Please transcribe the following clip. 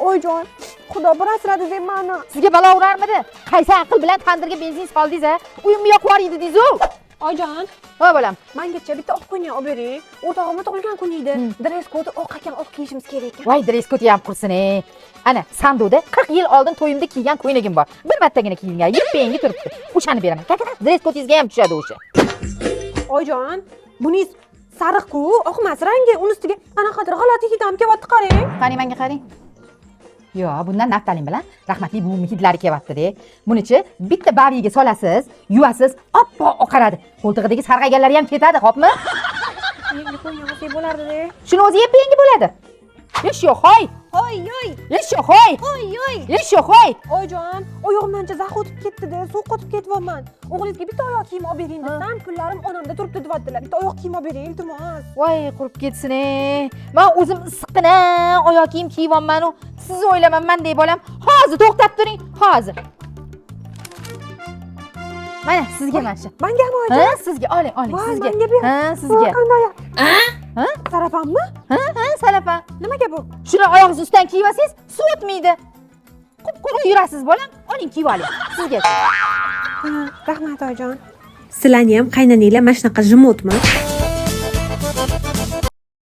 Oyijon, Xudo bir asradi deb mani. Sizga balo urarmidi? Qaysi aql bilan tandirga benzin soldingiz, a? Uyimni yoqib yubordi deysiz-u. Oyijon, Ha, bolam. Mengacha bitta oq ko'ylak olib bering. O'rtog'imni tug'ilgan kuni edi. Dress kodi oq ekan, oq kiyishimiz kerak ekan. Voy, dress kod ham qursin, ey. Ana, sanduqda 40 yil oldin to'yimda kiygan ko'ylagim bor. Bir martagina kiyilgan, yip-yangi turibdi. O'shani beraman. Как раз dress kodingizga ham tushadi o'sha. Oyijon, buningiz sariq-ku, oq emas rangi. Uni ustiga qanaqadir g'alati hid ham kelyapti, qarang. Qani, menga qarang. Yo'q, bundan naftalin bilan rahmatli buvimni hidlari kelyapti-de. Bunichi bitta baviga solasiz, yuvasiz, oppoq oqaradi. Qo'ltig'idagi sarg'ayganlari ham ketadi, xo'pmi? Yangi ko'ylak olsak bo'lardi-da. Shuni o'zi yep-yangi bo'ladi. Еще hoy! Oy, oy, Еще hoy! Oy, oy. Еще hoy! Oyijon, oyog'imdancha zax o'tib ketdi-da, sovuq o'tib ketyapman. O'g'lingizga bitta oyoq kiyim olib bering desam, pullarim onamda turibdi deyaptilar. Bitta oyoq kiyim olib bering, iltimos. Voy, qurib ketsin, ey. Man o'zim issiqqina oyoq kiyim kiyyapman-u, sizni o'ylamanman dey, bolam. Hozir to'xtab turing, hozir. Mana sizga mana shu. Mangami, oyijon? Ha, sizga oling, oling, Voy, sizga. Menga ber. Ha, sizga. Qanday? Ha? Sarafanmi? Ha, salafa. Nimaga bu? Shuni oyog'ingiz ustidan kiyib olsangiz, suv o'tmaydi. Qup-quruq yurasiz, bolam. Oling, kiyib oling. Sizga. Ha, rahmat, oyijon. Sizlarni ham qaynananglar mana shunaqa жмот mi?